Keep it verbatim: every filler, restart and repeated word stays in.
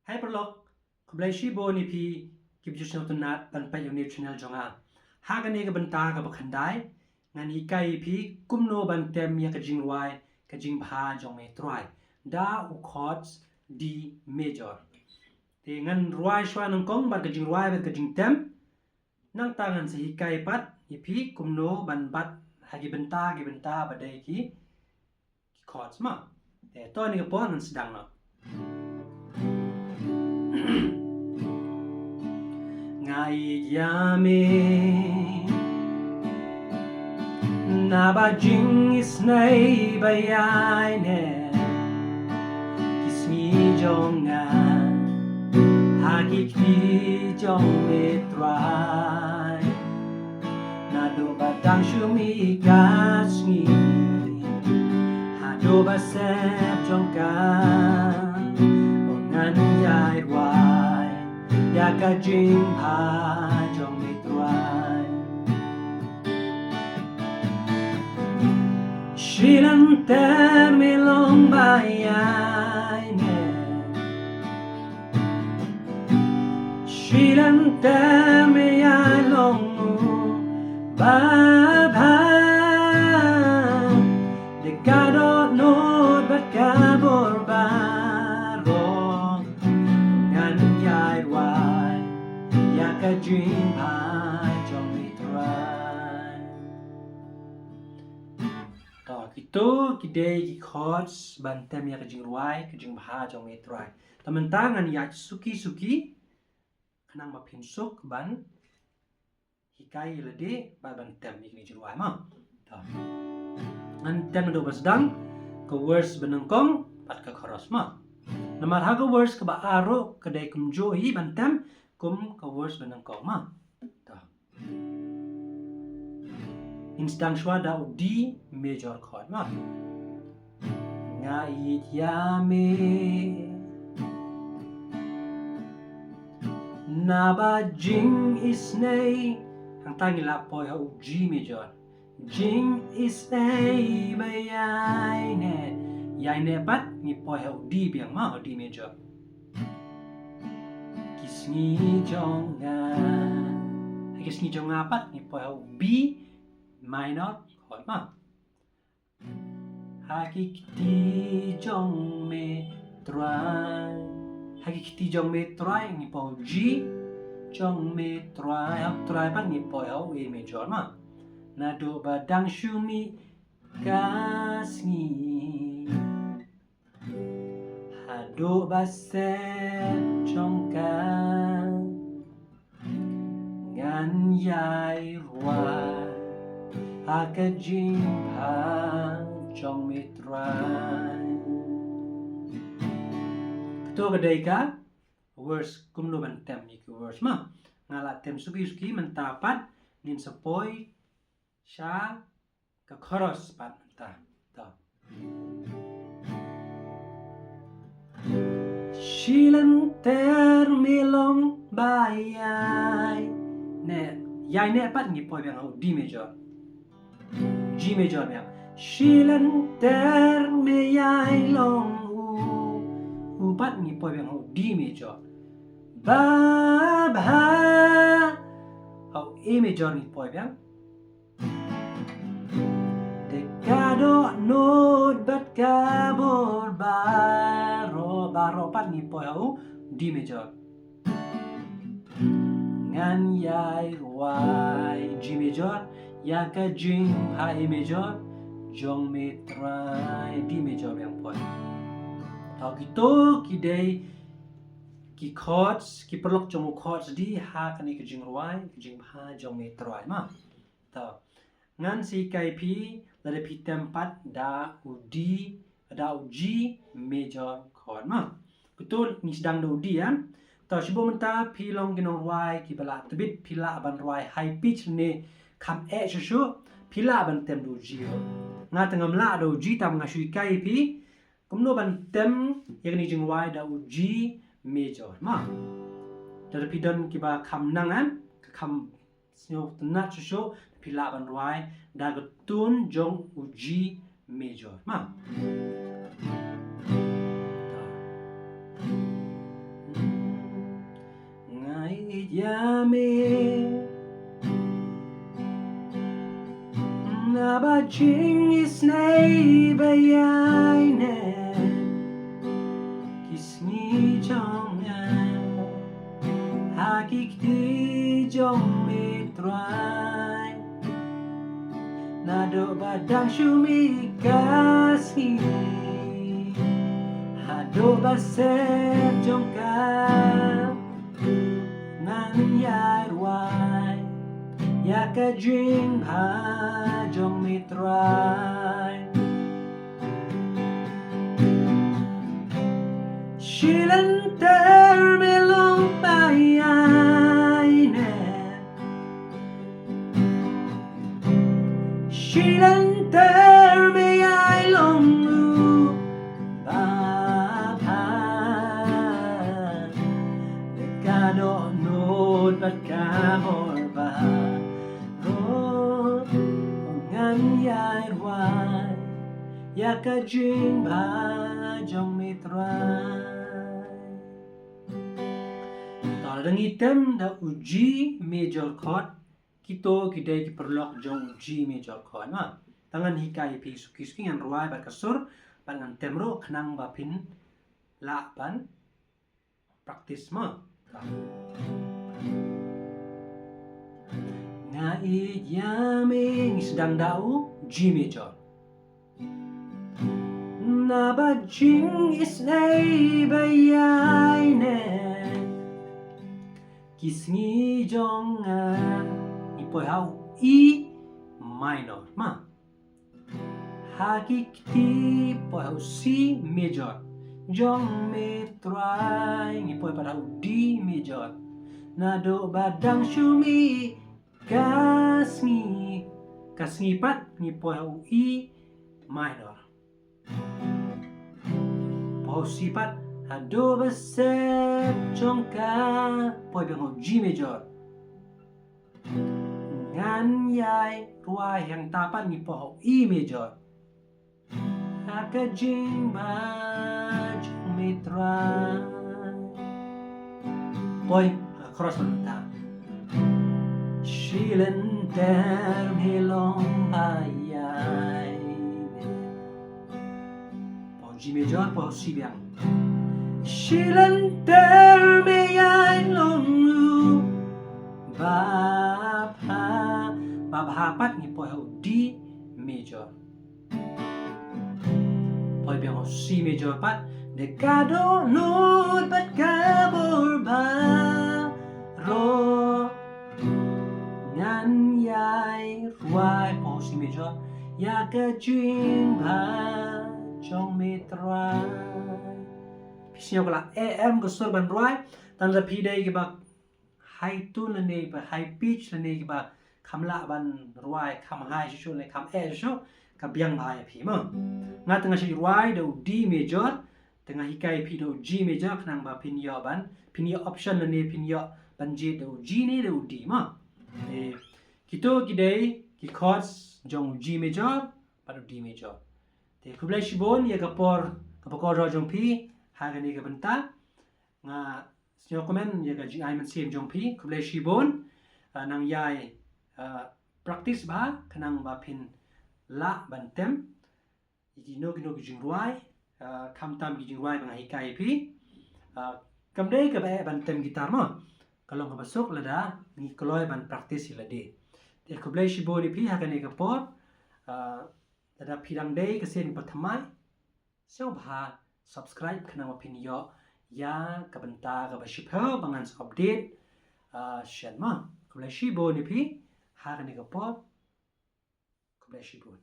Hai paralok, khublei shibun ïa phi kiba ju sngewtynnat ban peit ïa une u channel jong nga. Ha kane ka bynta kaba khyndai, ngan hikai ïa phi kumno ban tem ïa ka jingrwai ka jingbha jong me Trai da u chords D major. Te ngan rwai shuwa nyngkong bad ka jingrwai bad ka jingtem. Nangta ngan sa hikai pat ïa phi kumno ban bat ha ki bynta ki bynta ba dei ki ki chords ma. Te to ni ka por ngan sdang noh. Nga ïeit ïa me naba jingisynei ba ïaineh ki sngi jong nga ha ki kti jong me Trai. Naduh ba dang shu mih ka sngi haduh ba sep jong ka, oh ngan ïai rwai ïa ka jingbha jong me Trai. Shi lynter me long ba ïaineh, shi lynter me ïa long u babha. Da ka dohnud bad ka bor baroh ngan ïai rwai ïa ka jingbha jong me Trai. To kito ki dei ki chords ban tem ïa ka jingrwai ka jingbha jong me Trai. Te mynta ngan ïaid suki suki khnang ba phin suk ban hikai ïa lade bad ban tem ïa kine ki jingrwai ma. To ngan tem naduh ba sdang, ka verse ba nyngkong bad ka chorus ma. Namar ha ka verse kaba ar ruh ka dei kumjuh hi ban tem kum ka verse ba nyngkong ma. To ngin sdang shuwa da u D major chord ma. Nga ïeit ïa me naba jingisynei, hangta ngi la poi ha u G major. Jingisynei ba ïaineh, ïaineh pat ngi poi ha u D biang ma, u D major. Ki sngi jong nga, ha ki sngi jong nga pat ngi poi ha u B minor chord ma. Ha ki kti jong me Trai, ha ki kti jong me Trai ngi poi ha u G jong me Trai, ha u Trai pat ngi poi ha u A major ma. Naduh ba dang shu mih ka sngi haduh ba sep jong ka, ngan ïai rwai ha ka jingbha jong me Trai. Kito ka dei ka verse, kumno ban tem ïa ki verse ma. Nga la tem suki suki, mynta pat ngin sa poi sha ka chorus pat mynta. To. Shi lynter me long ba ïaineh. Ïaineh pat ngi poi biang ha u D major. G major biang. Shi lynter me ïai long u. U pat ngi poi biang ha u D major. Babha ha u A major ngi poi biang. Da ka dohnud bad ka bor baroh, baroh pat ngi poi ha u D major. Ngan ïai rwai G major ïa ka jingbha, A major jong me Trai, D major biang poi. To kito ki dei ki chords, ki paralok jong u chords D ha kane ka jingrwai ka jingbha jong me Trai ma. To ngan sa hikai phi lada phi tem pat da u D, da u G major chord ma. Kito ngi sdang da u D em. To shibun mynta phi long ki nongrwai kiba la tbit, phi lah ban rwai high pitch ne kham eh shuh shuh, phi lah ban tem da u G ruh. Nga te ngam lah da u G, tang ba nga shu hikai phi kumno ban tem ïa kane jingrwai da u G major ma. Lada phi don kiba kham nang em, ka kham sngewtynnat shuh shuh, phi lah ban rwai da ka tune jong u G major ma. ïa me. Naba jingisynei ba ïaineh ki sngi jong nga ha ki kti jong me Trai. Naduh ba dang shu mih ka sngi haduh ba sep jong ka, ngan ïai rwai ïa ka jingbha jong me Trai. Shi lynter me long ba ïaineh, shi lynter me ïai long u babha. Ka dohnud bad ka bor baroh, ngan ïai rwai ïa ka jingbha jong me Trai. Te lada ngi tem da u G major chord, kito ki dei ki paralok jong u G major chord, ma. Te ngan hikai ïa phi suki suki, ngan rwai bad ka sur bad ngan tem ruh khnang ba phin lah ban practice, ma. Nga ïeit ïa me, ngi sdang da u G major. Naba jingisynei ba ïaineh ki sngi jong nga, ngi poi ha u E minor, ma. Ha ki kti poi ha u C major jong me Trai, ngi poi pat ha u D major. Naduh ba dang shu mih ka sngi, ka sngi pat ngi poi ha u E minor. Poi ha u C pat haduh ba sep jong ka, poi biang ha u G major. Ngan ïai rwai hangta pat, ngi poi ha u E major. Ha ka jingbha jong me Trai. Poi ha ka chorus mynta. Shi lynter me long ba ïaineh. Poi G major, poi C biang. Shi lynter me ïai long u babha. Babha pat ngi poi ha u D major. Poi biang ha u C major pat, da ka dohnud bad ka bor baroh, ngan ïai rwai, poi ha u C major, ïa ka jingbha jong me Trai. Phi sngew ka la em ka sur ban rwai, tang da phi dei kiba high tone lane ba high pitch lane kiba kham lah ban rwai kham high shuh shuh lane kham eh shuh shuh, ka biang bha ïa phi, ma. Nga te nga shu rwai da u D major, te nga hikai phi da u G major khnang ba phin ïoh ban, phin ïoh option lane phin ïoh ban jied da u G ne da u D, ma. Te kito ki dei ki chords jong u G major bad u D major. Te khublei shibun ïa ka por, ka por jong phi ha kane ka bynta. Nga sngewkmen ïa ka jingai mynsiem jong phi, khublei shibun. Ah, nang ïai, ah, practice bha khnang ba phin lah ban tem ïa kino kino ki jingrwai, ah, khamtam ki jingrwai ba nga hikai ïa phi. Ah, kam dei kaba eh ban tem guitar, ma, ka long kaba suk lada ngi kloi ban practice ïa lade. Te khublei shibun ïa phi ha kane ka por. Ah, lada phi dang dei ka sien ba thymmai, sngewbha subscribe khnang ba phin ïoh ïa ka bynta kaba shiphew ba ngan sa update, ah, shen, ma. Khublei shibun ïa phi ha kane ka por. Khublei shibun.